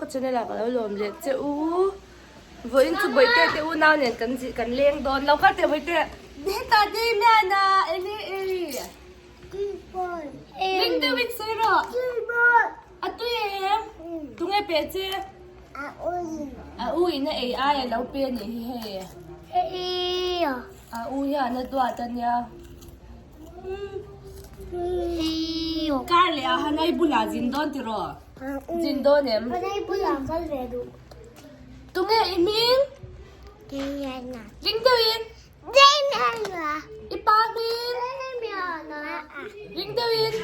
Ka channel ah ka lo lawm leh che u. Vawiin chu Bawihte te unau nen kan zih kan leng dawn lo kha teh Bawihte. Hetah Damian a enge ei? Ring deuhin sawi rawh. A tui em? Tunge pe che? A u in a ei ai a lo pe a nih hi hei. A u hian a duat a nia. Kar leh ah Hanai bulah zin dawn tiraw? Zin dawn em? Hanai bulah kal ve duh. Tunge i hming? Damiana. Ring deuhin? Damiana. I pa hming? Damiana. Ring deuhin?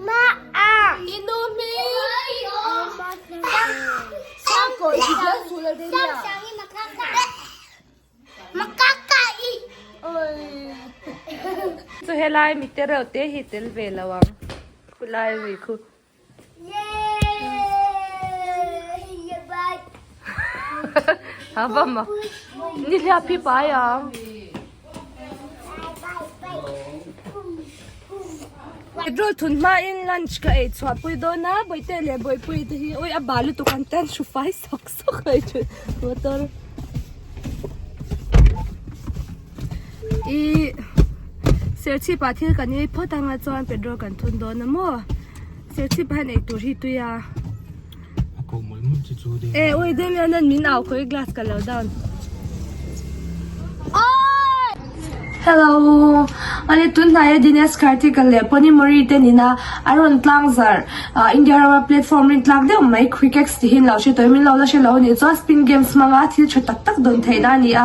Ma-a. I nu hming? Sangkawi i bial suh lo Damian. Chu helai mi te reuh te hi tel ve lo ang khulai ri khu. Ha va ma ni hliap hi pai ang. Petrol thun hmain lunch ka ei chhuah pui dawn a Bawihte leh Bawihpuii te hi ui a bal lutuk an tan hru fai sawk sawk mai thin motor i serchhip ah thil kan ei phawt anga chuan petrol kan thun dawn a maw serchhip ah hian eitur hi tui a e ui Damian an min au khawi glass ka lo down. Hello awle tunhnaia Dinesh Karthik leh Pony Mori te nina a rawn tlang zarh ah India rama platform rin tlak deuh mai Crickex tihin lo hre tawh min lo la hre lo anih chuan spin games hmanga thil tha tak tak dawn theihna a ni a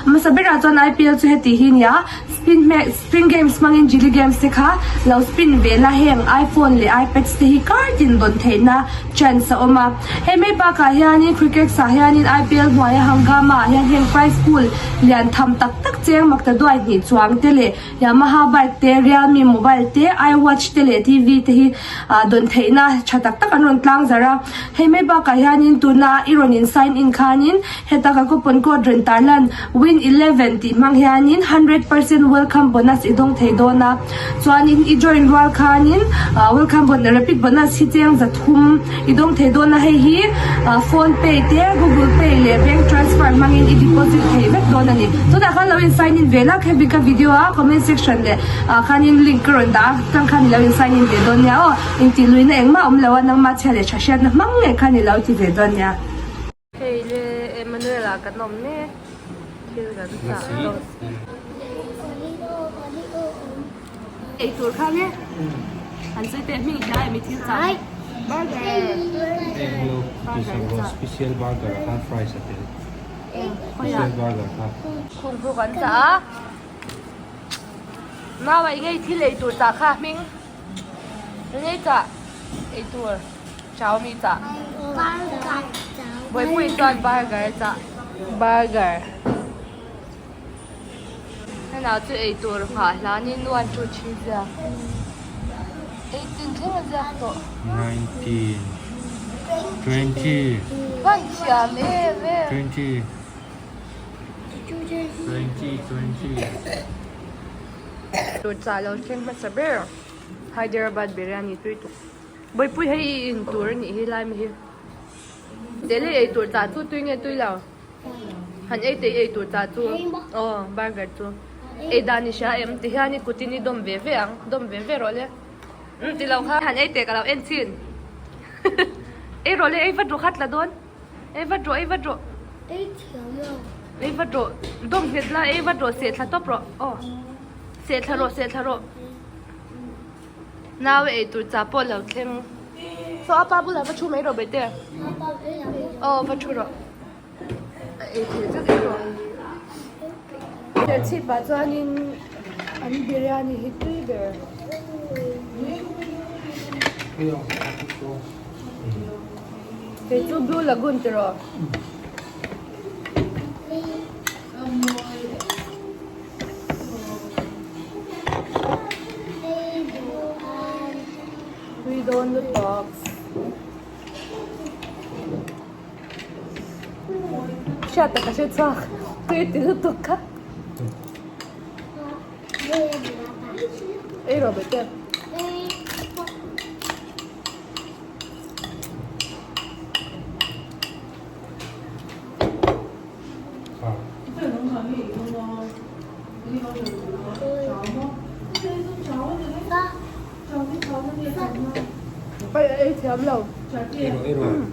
hmasa berah chuan IPL chu heti hi a ni a spin hmeh spin games hmangin Jili games te kha lo spin ve la heng iPhone leh iPads te hi kar tin dawn theihna chance a awm a hei mai bakah hianin Crickex ah hianin IPL hnuaia hangama ah hian heng prize pool lian tham tak tak cheng mak ta duai hnih chuang te leh Yamaha bike te, Realme mobile te, iWatch te leh TV te hi ah dawn theihna tha tak tak an rawn tlang zarh a. Hei mai bakah hianin tuna i rawn in sign in khanin heta ka coupon code rawn tarlan win 11 tih hmang hianin 100% welcome bonus i dawng thei dawn a. Chuanin i join rual khanin ah welcome bonus rapid bonus hi cheng za thum i dawng thei dawn a. Hei hi ah phone pay te, google pay leh bank transfer hmangin i deposit thei vek dawn a ni. Tunah khan lo in sign in ve lak hemi ka video a comment section leh ah khanin link ka rawn dah a tang khan ilo in sign in ve dawn nia aw. Intih luihna engmah awm lo a nangmah chhia leh tha hriatna hmang ngei khan ilo ti ve dawn nia. Hei le Emmanuel ah kan awm mek thil kan chah dawn. Eitur kha nge an sawi teh hming hla emi thil chah burger. Burger special burger kha fries a tel. Special burger kha. Khung pawh kan chah a. Nau ah enge thil eitur chah kha hming. Enge chah eitur chau mi chah. Buaipui chuan burger chah burger. Henah chu eitur nghah hlanin 1 2 3 ziak 18 thleng a ziak tawh. 19 20 Van thiam em em. 20 20 20 Tur chah lo thleng hmasa ber Hyderabad biryani tui tuk. Bawihpui hei i in tur a nih hi lai mai hi. Delhi eitur chah chu tui nge tui lo? Han ei teh ei tur ta chu aw burger chu ei dan i hria em ti hian i kutin i dawm ve ve ang dawm ve ve rawh le um ti lo kha han ei teh ka lo en chin ei rawh le ei vat rawh kha tla dawn ei vat rawh ei vat rawh ei thiam lo ei vat rawh dawm nghet la ei vat rawh seh thla tawp rawh aw seh thla rawh seh thla rawh nau ei tur cha pawh lo thleng saw a pa bulah va thu mai rawh bete aw va thu rawh. A ei thei vek erawh. Serchhip ah chuanin an biryani hi tui ber. Hei chu Blue Lagoon tiraw? Tui dawn lutuk. Hriat tak a hre chhuak tui ti lutuk kha. Ei rawh bete. Pai a ei thiam lo. Ei rawh ei rawh.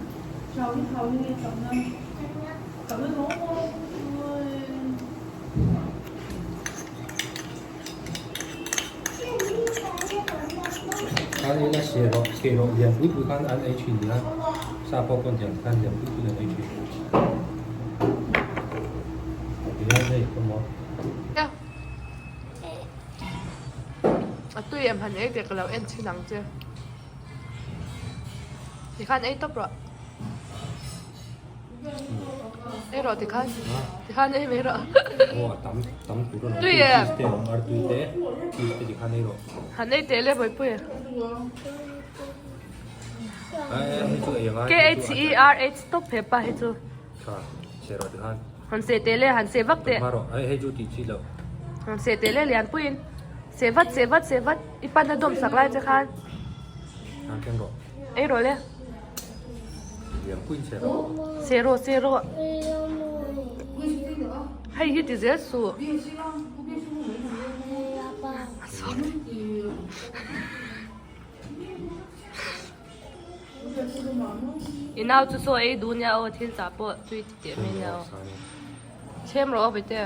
Khan ei la se rawh se rawh lian pui pui khan an ei thin nia sa pawh pawn tiang khan lian pui pui an ei thin tihian hei pawimawh. A tui em han ei teh ka lo en chhin ang che tikhan ei tawp rawh. Ei rawh tikhan tikhan ei mai rawh. Aw a tam tam tur a Tui e. Cheese te a awm artui te cheese te tikhan ei rawh. Han ei teh le Bawihpui. Ai hei chu ei anga. K H E R H tawp he pa hi chu. Tha seh rawh tikhan. Han seh teh le han seh vak teh. Hma rawh hei chu tih chi loh. Han seh teh le Lianpuiin seh vat seh vat seh vat i pan a dawm sak lai che khan. Han keng rawh. Ei rawh le. Se rawh se rawh. Hei hi ti zel suh. I nau chu saw ei duh nia aw thil chah pawh tui ti teh mai nia aw. Chhem rawh aw Vete.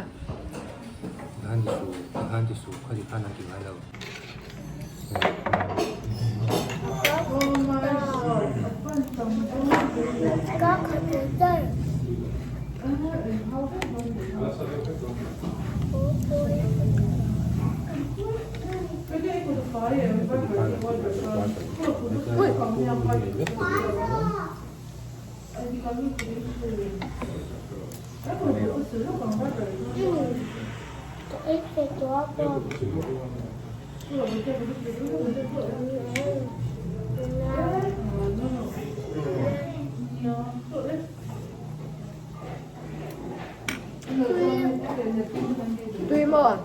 Tui maw?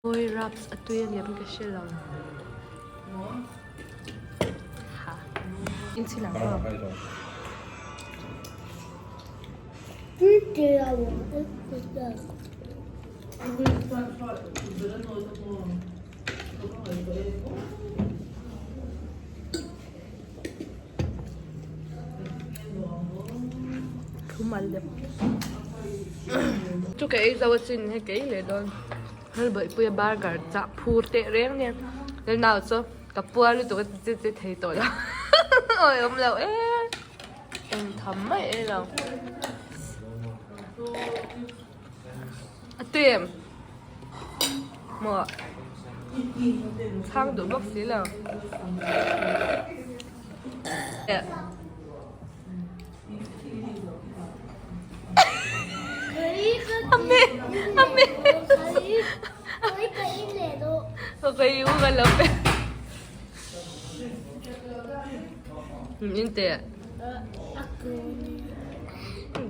Awi raps a tui a ngem ka hre lo. Ha. In chhi lang aw. Thumal lem. Chu ka ei zo a chin hei ka ei leh dawn. Hmel bawihpuia burger chah phur teh reng nia. Lel nau chu ka puar lutuk a ti che thei tawh lo. Awi awm lo e. Eng tham mai e lo. A tui em? Maw? Chhang duh bawk si lo.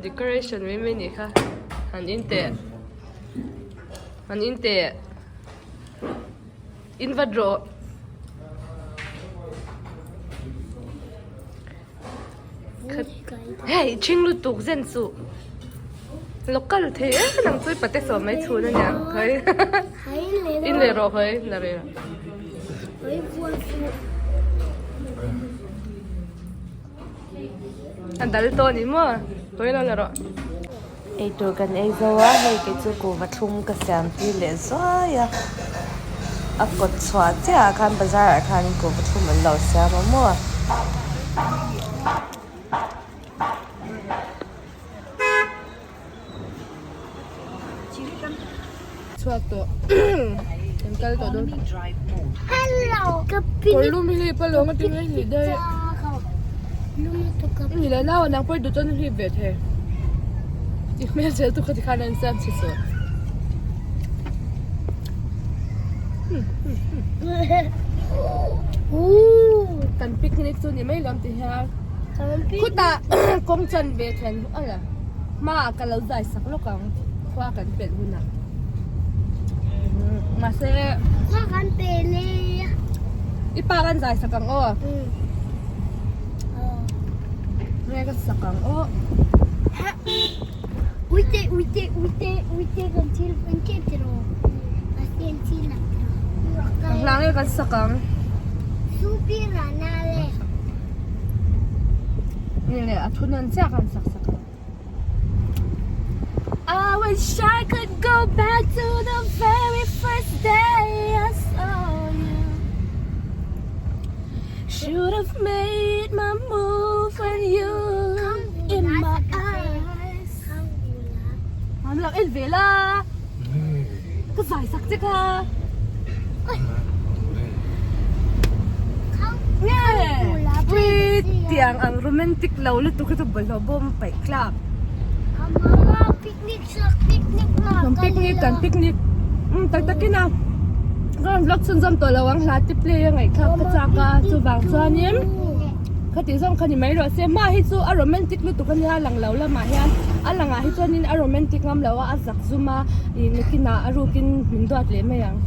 Decoration mai mai nih kha han in teh han in teh in vat rawh. Hei ṭhing lutuk zen suh local thei em ang chu i pate sawm mai chhun a nia khawi in leh rawh khawi la reh a dal tawh a ni maw khawi lo la rawh. Eitur kan ei zo a hei kei chu kuhva thlum ka siam tir leh zuai a a kawt chhuah chiah ah khan bazar ah khan kuhva thlum an lo siam a maw. Chhuak tawh. Kan kal tawh dawn. Hello. Kawrlum hi hlip alawm a ti mai hlih daih. Ni leh nau nang pawh i duh chuan i hlip ve thei. I hmel zel tu kha tikhan a insiam chhe suh. Kan picnic chu ni mai lawm ti hian. Khutah kawng chan ve then ala hmaah ka lo zai sak lawk ang khua kan pelh hunah. Mahse Khua kan pel e. I pa kan zai sak ang aw. Nge ka sak ang aw. Uite uite uite uite kan thil kan ken tiraw. Pasien thil lang tiraw. Ang hlang e kan sak ang. Supi rana le. Nge le a thunan chiah kan sak sak ang. I wish I could go back to the very first day I saw you Should have made my move when you looked in my eyes Mam lak en ve la Ka zai sak che kha Nge Pui tiang ang romantic lo lutuk hi chu bawlhhlawh bawm paih tlak. Kan picnic kan picnic umm tak takin a ka rawn vlog chhunzawm tawh lo ang hla te play a ngaihthlak ka chak a chuvang chuanin khati zawng kha ni mai rawh se hma hi chu a romantic lutuk ania lang lo lamah hian a langah hi chuanin a romantic ngam lo a a zak zum a ih nakinah a rukin min duat leh mai ang.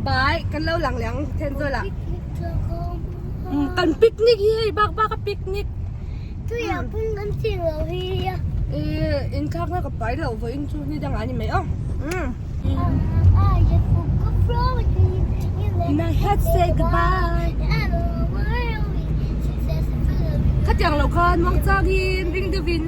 Bai kan lo lang leh ang then zawlah kan picnic hi hei bak bak a picnic inthlakna ka pai loh vawiin chu ni dangah a ni mai ang. Khatiang loh khan muangchang in ring deuh in.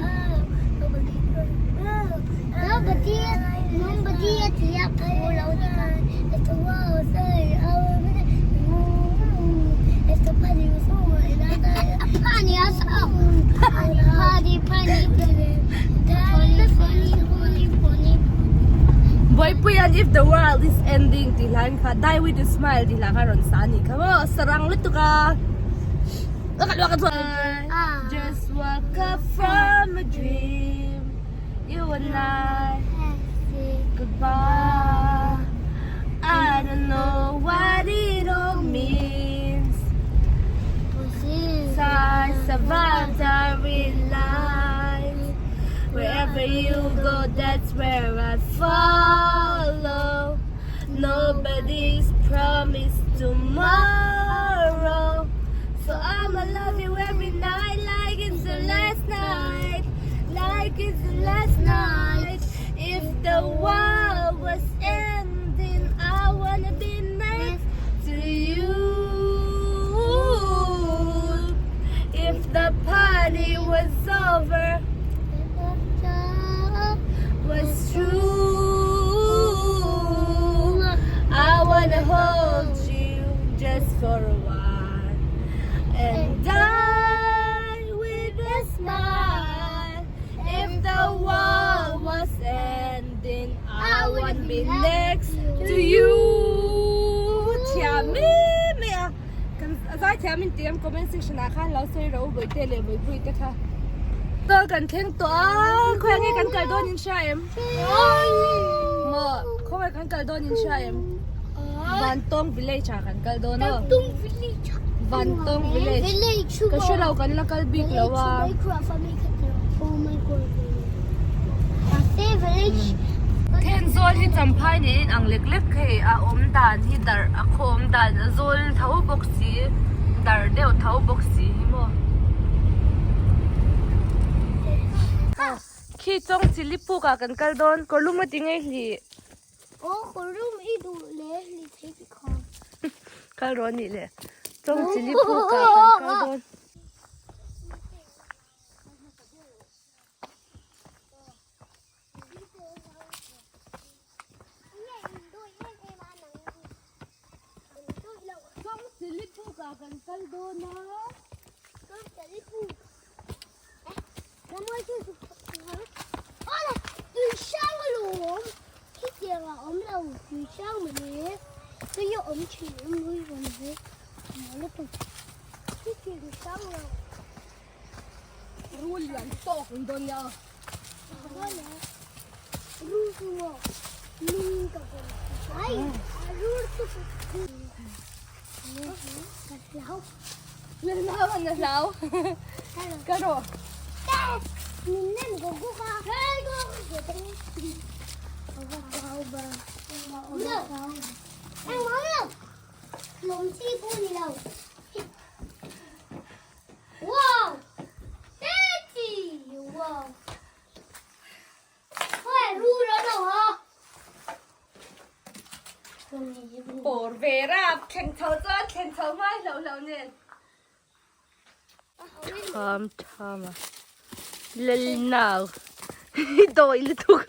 Buaipuia'n If the world is ending tih hlain kha Die with a smile tih hla kha a rawn sa a nih kha maw sarang lutuk a Just woke up from a dream You and I Goodbye I don't know what it all means I survived I realize Wherever you go that's where I follow Nobody's promised tomorrow So I'ma love you every night like it's the last night Like it's the last night If the world was ending I wanna be next to you If the party was over Was true I wanna hold you just for a while And die with a smile If the world was ending I wanna be next to you Thiam em em a Kan zai thiam in tih em comment section ah khan lo sawi ro bawihte leh bawihpui te kha. Tawh kan thleng tawh a khawiah nge kan kal dawn in hria em? Maw khawiah kan kal dawn in hria em? Vantawng village ah kan kal dawn aw. Vantawng village. Ka hre lo kan la kal bik lo a. Thenzawl hi champhai nen in ang lek lek hei a awm dan hi darh a khaw awm dan a zawl tho bawk si darh deuh tho bawk si hi maw. Khi chawng chili puk ah kan kal dawn kawrlum a ti ngei hlih. Aw kawrlum i duh leh hlih thei ti kha. Kal rawh anih leh chawng chili puk ah kan kal dawn. kan kal dawn a. Tui hrang alawm khitiang a awm lo tui hrang mawle tui a awm thin a mawi rawn ve maw lutuk khitiang hrang lo. Rul lian tawk ang dawn nia. Rul chu maw min ka vawn ai rul chu ka hlau. Na hlau a na hlau. Ka rawh. Min nem go go ka. Lawm chi pawh ni lo. Wow! Teti! Wow! Hoi, ru lo lo ha. Por ve rap thleng chho chuan thleng chho hmai hlo hlo nen. Tham tham a. Lalnau. Dawi lutuk.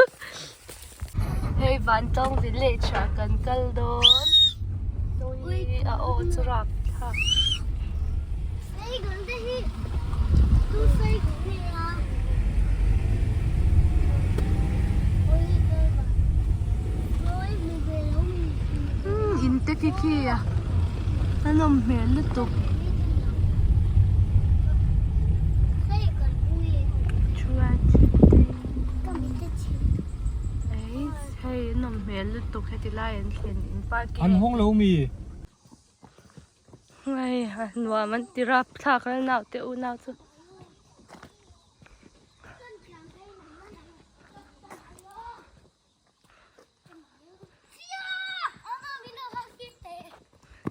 Hei Vantawng village ah kan kal dawn. Dawi a aw chu rap thlak. In te khi khi a a nawm hmel lutuk. Hei a nawm hmel lutuk heti lai an thlen in parking An hawng lo mi? Hei a nuam an ti rapthlak a naute unau chu.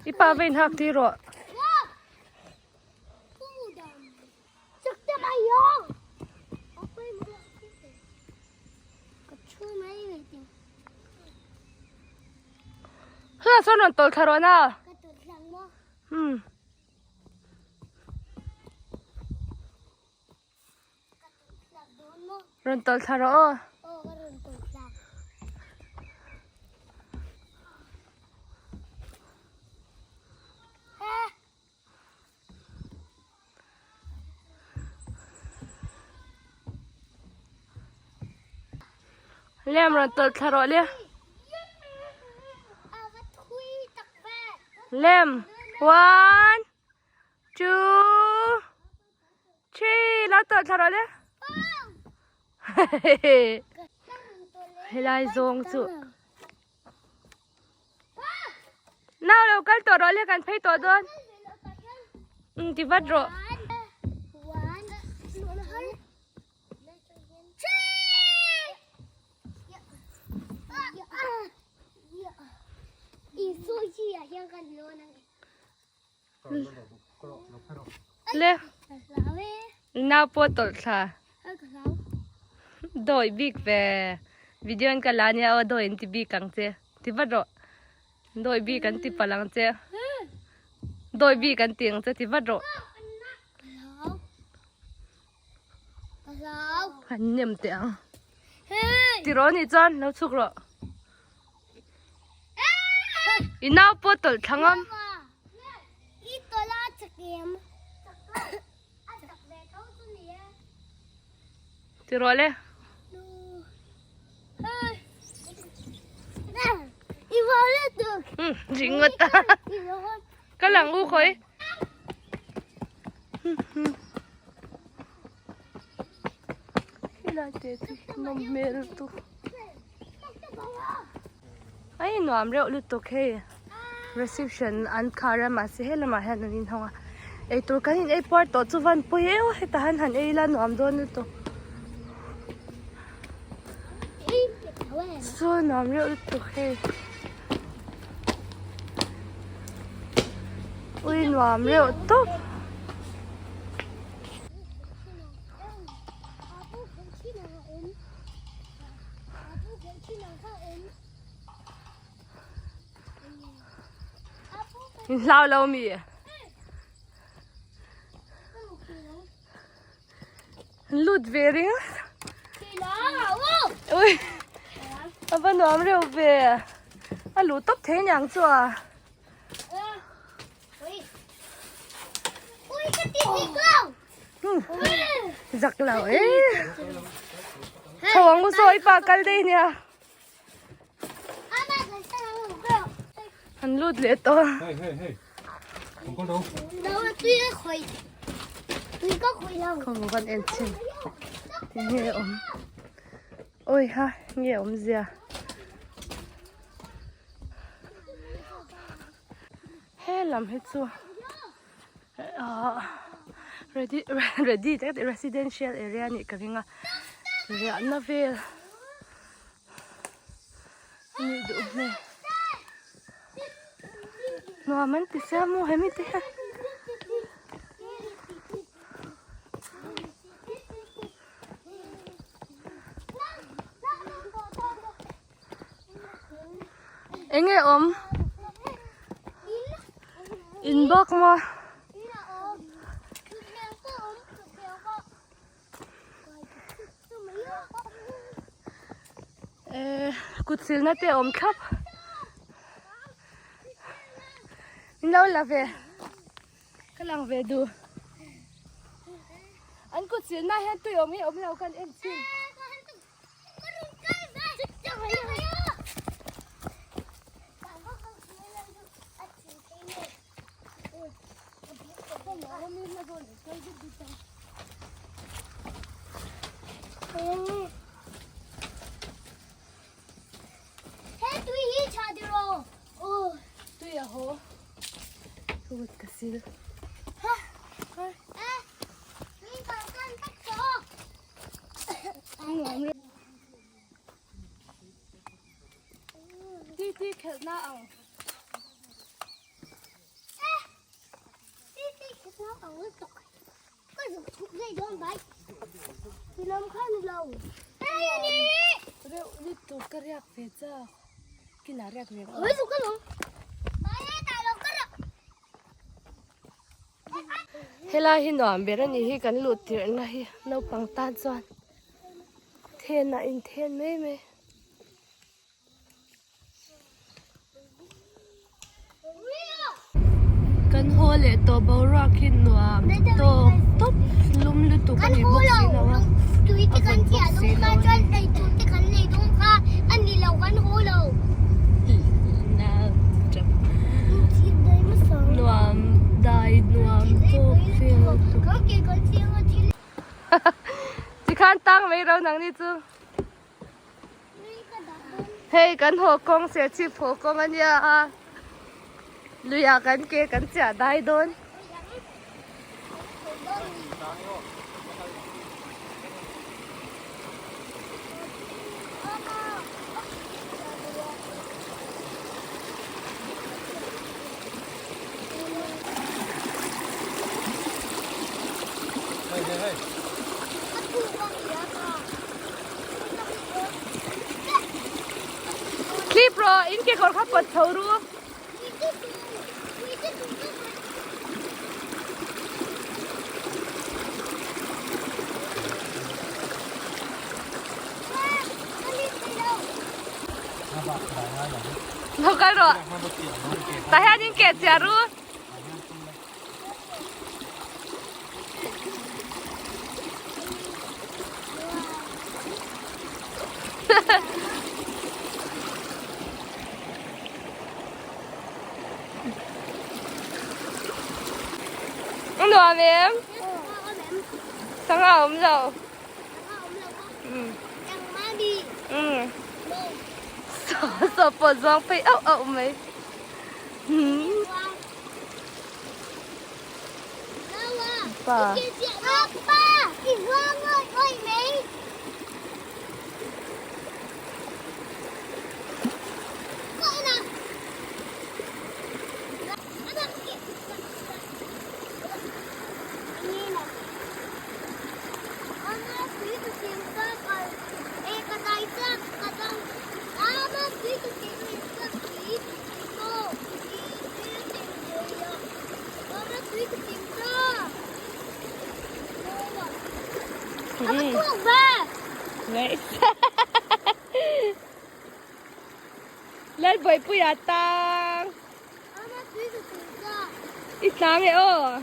I pa va inhak tir rawh. Huna sawn rawn tawlh thla rawh na. Hmm. Rawn tawlh thla rawh aw. Lem rawn tawlh thla rawh le. Lem. One, two, three. Lo tawlh thla rawh le. Helai zawng chu. Nau lo kal tawh rawh le kan phei tawh dawn. Um ti vat rawh. Le nau pawh tawlh thla. Dawi bik ve. Video in ka la nia aw dawi in ti bik ang che. Ti vat rawh. Dawi bik an ti palh ang che. Dawi bik an ti ang che ti vat rawh. Han nem teh ang. Ti rawh anih chuan lo chhuk rawh. I nau pawh tawlh thla ngam. Ti rawh le. Ringawt a. Ka lang u khawi. Helai te chu nawm hmel lutuk. Ai nuam reuh lutuk hei reception an khar a mahse he lamah hian an inhawng a eitur kan in ei puar tawh chu van pawi eo hetah hian han ei ila nuam dawn lutuk chu nuam reuh lutuk hei. Ui nuam reuh tawp. In hlau lo mi? Lut ve ring. Ui. A va nuam reuh ve. A luh tawp thei niang chu a. Zak lo e. Chho ang u saw i pa kal daih nia. An lut leh tawh. Hey hey hey. Khawng kan en chin. Tinge awm. Oi ha nge awm zia. He lam hi chu ahh ready ready tak residential area anih ka ring a riahna vel anih duh hmel nuam an ti sia maw hemi te hian. Enge awm in bawk maw eh kut silna te a awm thlap min lo la ve ka lang ve duh an kut silna hian tui awm hi awm lo khan en chhin. Ti khelh na ang. Reuh lutuk ka riak ve chak. Kinah riak ve ang. Helai hi nuam ber a nih hi kan luh tirhna hi naupang tan chuan then a inthen mai mai. Kan haw leh tawh boruak hi nuam tawk tawp lum lutuk a ni bawk si lo a a vawt bawk si lo a ni. Nuam dai nuam tawk vel lutuk. Tikhan tang mai ro nang ni chu. Hei kan haw kawng serchhip haw kawng a nia a luiah kan ke kan chiah dai dawn. Clip rawh in kekawr kha pawt chho ru. Lo kal rawh. Tah hian in ke chiah ru. Nuam em? Sangha awm lo. Saw pawh zuang phei auh auh mai. Pa. Lalbawipuia tang. I tlang e aw.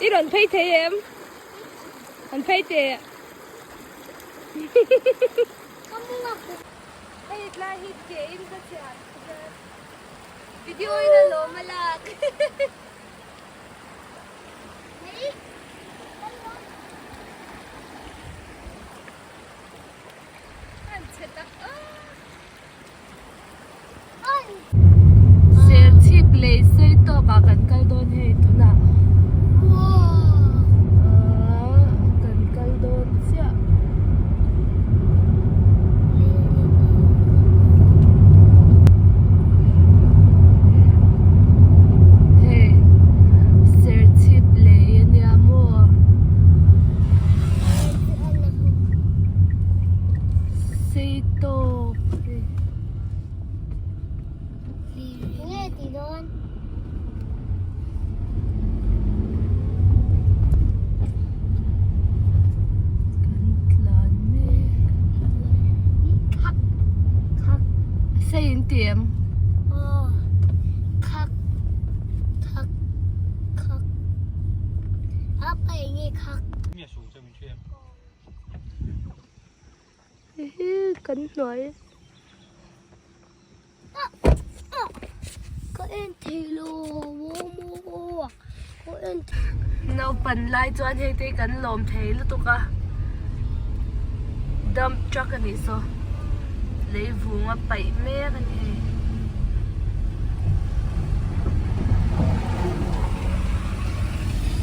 I rawn phei thei em? An phei teh. Hei tlai hi ke in ka chhiar video in a lawm a lak. An chhe tak a. Serchhip lei sei tawk ah kan kal dawn hei tunah aaa kan kal dawn chiah. Hei Serchhip lei ania maw. Sei tawk hei. Nge ti dawn? Kan tlan mek. Khak khak. Sei in ti em? Aw khak khak khak. Apa enge khak? Hihi kan hnuai. Ka en thei lo maw ka en thei Naupan lai chuan hei te hi kan lawm thei lutuk a dump truck a nih saw lei vung a paih mek a ni hei.